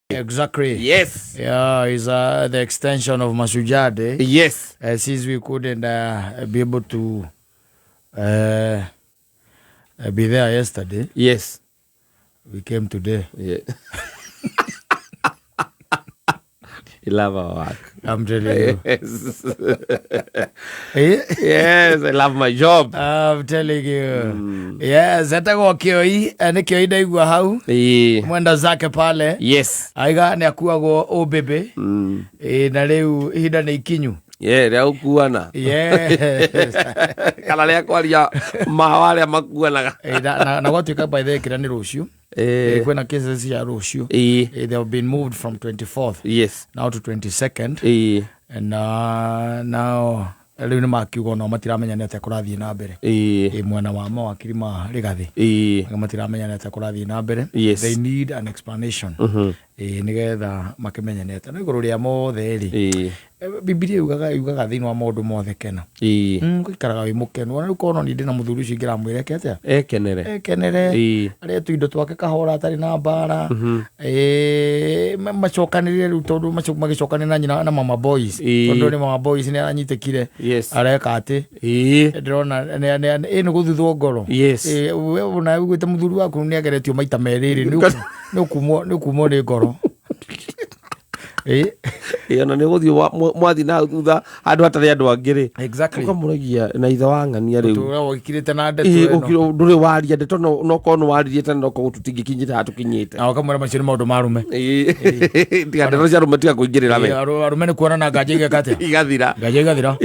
Exactly. Yes. Yeah, is the extension of Mashujaa Day. Yes. Since we couldn't be able to be there yesterday, Yes. we came today. Yeah. I love our work. I'm telling you. Yes. Eh? Yes, I love my job. I'm telling you. Yes, etagwo Kioi, nĩ Kioi ndaigua hau. Mwenda zake pale. Yes. Aiga nĩ akuagwo ũmbĩmbĩ. Na rĩu ihinda nĩ ikinyu. Yeah, rĩa gũkuana. Yes. Kana rĩa kwaria ma arĩa makuanaga. Na gwatuĩka by the way kĩrĩa nĩ rũciũ. Kwĩna cases cia rũciũ. They have been moved from 24th now to 22nd. And now rĩu nĩ makiuga onao matiramenya nĩ atĩa kũrathiĩ na mbere. Mwena wa mawakiri ma Rigathi. Matiramenya nĩ atĩa kũrathiĩ na mbere. They need an explanation. Nĩgetha makĩmenye nĩ atĩa. No igũrũ rĩa mothe rĩ. Bibilia yugaga thĩinĩ wa maũndũ mothe kena. Gũikaraga wĩ mũkenu. Ona rĩu korwo niĩ ndĩna mũthuri ũcio ingĩramwĩra eke atĩa? Ekenere. Ekenere. Arĩe tũindo twake kahora atarĩ na mbara. Macokanĩrĩre rĩu tondũ magĩcokanĩrĩra na nyina na mama boys. Tondũ nĩ mama boys nĩ aranyitĩkire. Areka atĩ. Ndĩrona nĩ gũthuthwo ngoro. We ona uguĩte mũthuri waku nĩ ageretio maita merĩ rĩ, nĩ ũkumwo nĩ ngoro. Ona nĩ ũgũthiĩ mwathiĩ na thutha handũ hatarĩ andũ angĩ rĩ. Exactly. Ũkamũragia na ithe wa ng'ania rĩu. Ũtũũra wĩkĩrĩte na ndeto ĩno. Ndũrĩ waria ndeto no korwo nĩ waririe tene no korwo tũtingĩkinyĩte haha tũkinyĩte. Na ũkamwĩra macio nĩ maũndũ ma arũme. Tiga ndeto cia arũme tiga kũingĩrĩra we. Arũme nĩ kuonana nganja igeka atĩa? Igathira. Nganja igathira.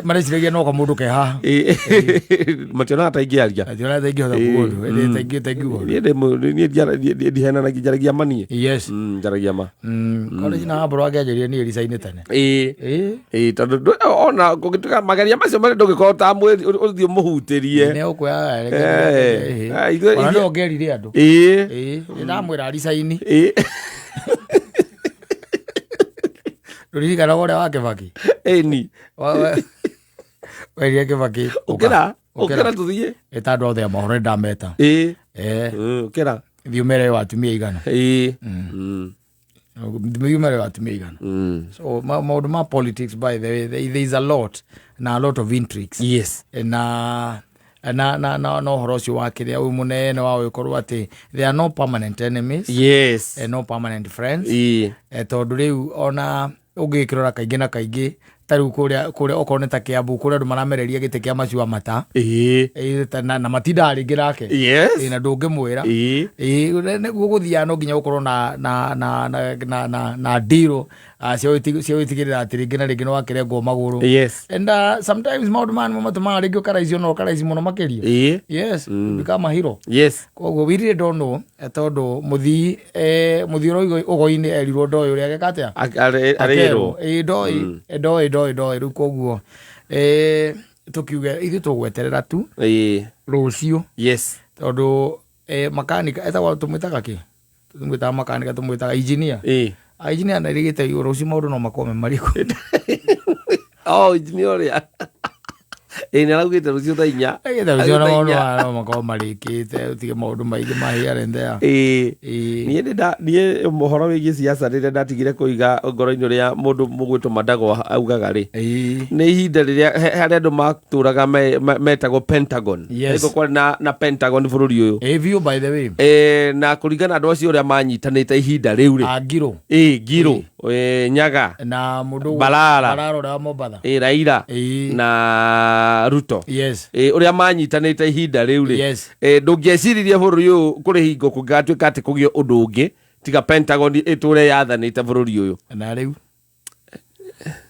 Mareciragia no kamũndũ ke haha. Mationaga ta ingĩaria. Mationaga ta ingĩhota kuga ũndũ. Ĩndĩ ta ingiuga ũndũ. Niĩ ndĩ niĩ niĩ ndihenanagia, njaragia ma niĩ. Yes. Njaragia ma. College na Ambro akĩanjĩrĩria niĩ rica-inĩ tene. Tondũ ona kũngĩtuĩka mageria macio marĩa ndũngĩkorwo ta mwĩri, ũthiĩ ũmũhutĩrie. Nĩ ũkuoya, reke Ona no ũngĩerire andũ. Nĩ ndamwĩra rica-inĩ. Ndũririkanaga ũrĩa wa Kĩbaki? Ĩni. Werire Kĩbaki, Ũkĩra, ũkĩra. ũkĩra tũthiĩ. Ĩta andũ othe a mohoro nĩndameta. Ũkĩra. Thiĩ ũmere wa atumia igana. Thiĩ ũmere wa atumia igana. So, maũndũ ma politics, by the way, there is a lot, na a lot of intrigues. Na ũhoro ũcio wa kĩrĩa ũyũ mũnene wa ũgĩkorwo atĩ there are no permanent enemies. No permanent friends. Tondũ rĩu ona ũngĩkĩrora kaingĩ na kaingĩ ta rĩu kũrĩa okorwo nĩ ta Kiambu, kũrĩa andũ maramereria gĩtĩ kĩa Maciwa Mata. Na matindaga rĩngĩ nake. Na ndũngĩmwĩra. Nĩguo gũthiaga no nginya gũkorwo na deal, cia gwĩtigĩrĩra atĩ rĩngĩ na rĩngĩ nĩ wakĩrengwo magũrũ. And sometimes maũndũ maya nĩmo matũmaga rĩngĩ ũkaraicio na ũkaraici mũno makĩria. Yes, become a hero. Koguo we really don't know, tondũ mũthii ũrĩa ũgoinĩ erirwo ndoĩ ũrĩa ageka atĩa? Arĩrwo. Akerwo. Ndoĩ, ndoĩ, ndoĩ, ndoĩ. Rĩu koguo, tũkiuge ithuĩ tũgweterera tu rũciũ. Tondũ, makanika, etagwo tũmwĩtaga kĩ? Tũmwĩtaga makanika, tũmwĩtaga engineer. Engineer na rĩgĩte igũrũ, rũciũ maũndũ no makorwo me marĩkũ. Oh, engineer ũrĩa. Nĩ araugĩte rũciũ thaa inya. Araugĩte rũciũ na Thaa maũndũ inya. maya no makorwo marĩkĩte, ũtige maũndũ maingĩ ma here and there. Niĩ nĩ nda-, niĩ ũhoro wĩgiĩ siasa rĩrĩa ndatigire kũiga ngoro-inĩ ũrĩa mũndũ mũgwĩtwo Mandago augaga rĩ. Nĩ ihinda rĩrĩa harĩa andũ matũraga metagwo Pentagon. Nĩguo kwarĩ na Pentagon bũrũri ũyũ. Biũ, by the way. Na kũringana na andũ acio ũrĩa manyitanĩte ihinda rĩu rĩ. Ngirũ. Ngirũ. Nyaga. Na mũndũ Balala. Balala ũrĩa wa Mombatha. Raila. Na Ruto. Ũrĩa manyitanĩte ihinda rĩu rĩ. Ndũngĩeciririe bũrũri ũyũ kũrĩ hingo kũngĩgatuĩka atĩ kũgĩe ũndũ ũngĩ tiga Pentagon ĩtũre yathanĩte bũrũri ũyũ. Na rĩu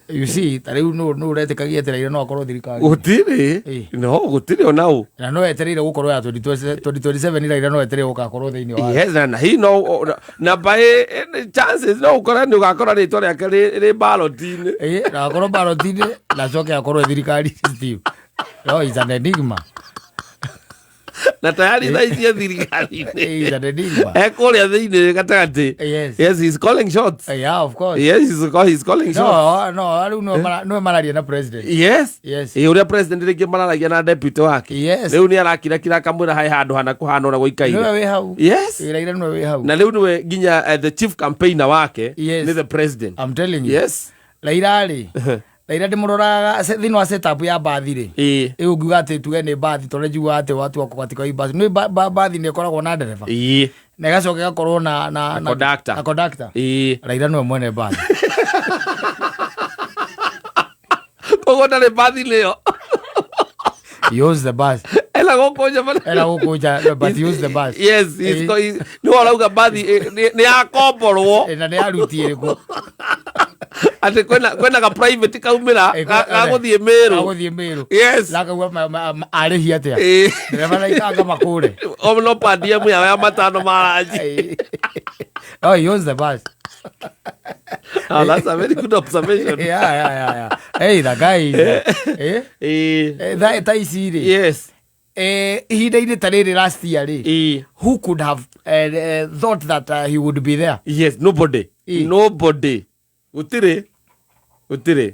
you see, ta rĩu nũ ũretĩkagia atĩ Raila no akorwo thirikari? Gũtirĩ. No, gũtirĩ ona ũ. Na no etereire gũkorwo ya 2027 Raila no etereire gũgakorwo thĩinĩ wa. Yes, na hi no, o, na, na by any chances no ũkore nĩ ũgakora rĩtwa rĩake rĩ ballot-inĩ. Na akorwo ballot-inĩ, na acoke akorwo thirikari Steve. No, it's an enigma. Na tayari thaa ici e thirikari-inĩ. He's an enigma. E kũrĩa thĩinĩ gatagatĩ. Yes. Yes, he's calling shots. Yeah, of course. Yes, he's calling shots. No, no, rĩu nĩwe mararia na president. Yes. Yes. Ĩ, ũrĩa president rĩngĩ mararagia na deputy wake. Yes. Rĩu nĩ arakirakira akamwĩra hae handũ hana kũhana ũrĩa gũikaire. Nĩwe wĩ hau. Yes. Ĩ, Raila nĩwe wĩ hau. Na rĩu nĩwe nginya the chief campaigner wake Yes. nĩ the president. I'm telling you. Yes. Raila rĩ, Raila ndĩmũroraga thĩinĩ wa setup ya mbathi rĩ. Ĩ. Ĩ ũngiuga atĩ tuge nĩ mbathi tondũ njiugaga atĩ watu wako katika hii basi. Nĩ mbathi nĩ ĩkoragwo na ndereba. Ĩ. Na ĩgacoka ĩgakorwo na conductor. Na conductor. Ĩ. Raila nĩwe mwene mbathi. Koguo ndarĩ mbathi-inĩ ĩyo. He owns the bus. Ena gũkũ nja bara- Ena gũkũ nja, but he owns the bus. Yes, Ĩ. nĩwe ũrauga mbathi nĩ yakomborwo. Ĩ, na nĩ aruti ĩrĩkũ? Atĩ kwĩna ga private kaumĩra Ĩ, gagũthiĩ Mĩrũ. Gagũthiĩ Mĩrũ. Yes. Na akauga arĩhi atĩa? Ĩ. Ndereba na ikanga makũre. O no per diem yao ya matano ma ranji. Ĩ. Oh, he owns the bus. Oh, that's a very good observation. Yeah. Hey, the guy is, eh? Ĩ. Eh, tha ici rĩ. Yes. Eh, ihinda-inĩ ta rĩrĩ last year rĩ, Ĩ. who could have thought that he would be there? Yes, nobody. Ĩ. Nobody. Gũtirĩ. Gũtirĩ.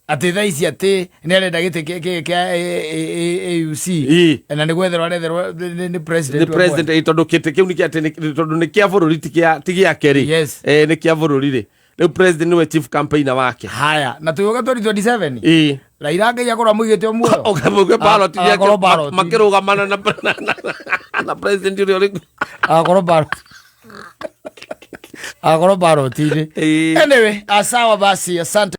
Atĩ tha ici atĩ nĩ arenda gĩtĩ kĩa AUC. Ĩ. Na nĩ gwetherwo aretherwo nĩ president. Nĩ president ĩ, tondũ kĩtĩ kĩu nĩ kĩa atĩ tondũ nĩ kĩa bũrũri ti gĩake rĩ. Yes. Eh, nĩ kĩa bũrũri rĩ. Rĩu president nĩwe chief campaigner wake. Haya, na tũgĩũka 2027. Ĩ. Raila Ngai akorwo amũigĩte o muoyo. Ũkamũigua ballot yake Agakorwo ballot. makĩrũgamana na president ũrĩa ũrĩ. Agakorwo ballot. Agakorwo ballot-inĩ. Ĩ. Anyway, sawa basi, asante.